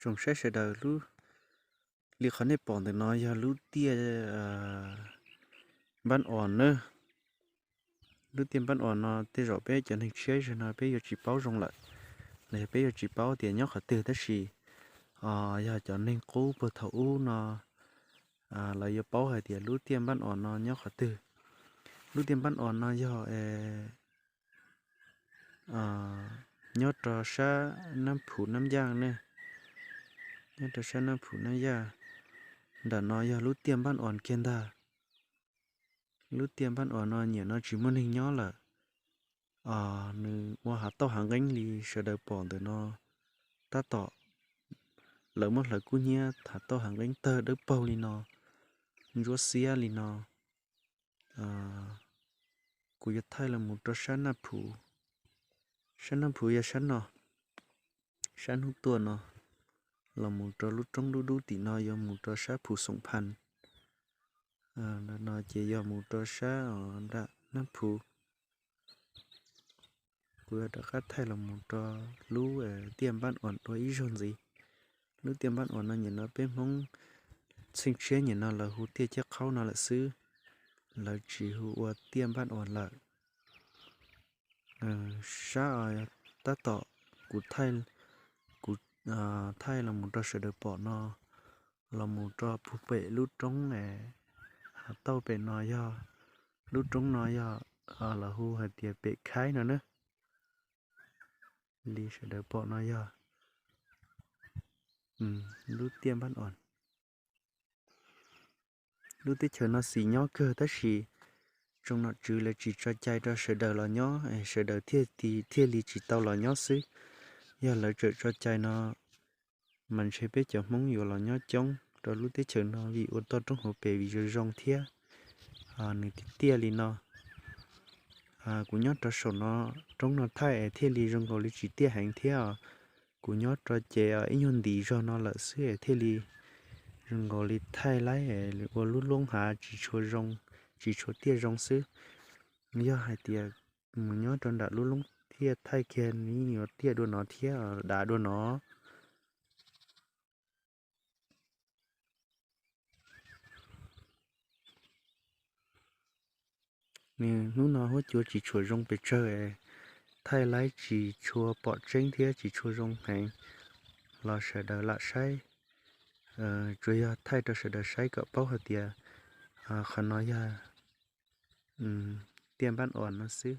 Zoo saib sawv daws, li qhov nej pom ntawm no yog lub tiaj npab os na. Lub tiaj npab os no tej zaum peb cov neeg tshiab zog no peb yuav tsis paub zoo lawm, los yog peb yuav tsis paub tias nyob qhov twg, tab sis yog cov neeg qub puag thaum ub no lawv yuav paub hais tias lub tiaj npab os no nyob qhov twg. Lub tiaj npab os no yog nyob rau sab Nab Phu Nab Yaj ne, nyob rau sab Nab Phu Nab Yaj. Nram no yog lub tiaj npab os kiag ntag. Lub tiaj npab os no nyuam no tsis muaj neeg nyob lawm. Nws ua hav tauj hav nqeeb li sawv daws pom ntawm no, tab tom lawv muab hlawv kub hnyiab, hav tauj hav nqeeb tawg dawb paug li no, ntsuab xiab li no. Kuv yuav thaij los mus rau sab Nab Phu. Sab Nab Phu yog sab no, sab hnub tuaj no, los mus rau lub roob dub dub tim no yuav mus rau sab Phu Xoom Phan. No ces yog mus rau sab nram Nab Phu. Kuv yuav rov qab thaij los mus rau lub tiaj npab os dua ib zaug ntxiv. Lub tiaj npab os no nyuam no peb Hmoob txheej tshiab nyuam no lawv hu tiaj ciab qhaub no lawm xwb, lawv tsis hu ua tiaj npab os lawm. Sab tab tom kuv, kuv thaij los mus rau sawv daws pom no, los mus rau puag pem lub roob, hav tauj pem no yog, lub roob no yog lawv hu hais tias pem khaib no na. Li sawv daws pom no yog lub tiaj npab os. Lub teb chaws no xis nyob kawg tab sis tsoom nom tswv lawv tsis tso cai rau sawv daws los nyob, sawv daws thiaj li tsis tau los nyob xwb. Yog lawv tseem tso cai no mas ntshe peb cov Hmoob yuav los nyob coob rau lub teb chaws no vim ua toj roob hauv pes vim zoo zoo thiab. Nws tiaj tiaj li no. Kuv nyob rau saum no, roob no thaij es thiaj li zoo nkaus li tsis tiaj heev thiab. Kuv nyob rau ces ib nyuag ntim zog no lawm xwb es thiaj li zoo nkaus li thaij laib ua lub loob hav tsis tshua zoo, tsis tshua tiaj zoo xwb. Yog hais tias mus nyob rau nram lub loob thiaj thaij kiag nws yuav tiaj dua no thiab dav dua no. Nws hnub no huab cua tsis tshua zoo pes tsawg, thaij laib tsis tshua pom tseeb thiab tsis tshua zoo heev, los sawv daws lam saib. Tsuas yog thaij rau sawv daws saib kom paub hais tias qhov no yog tiaj npab os no xwb.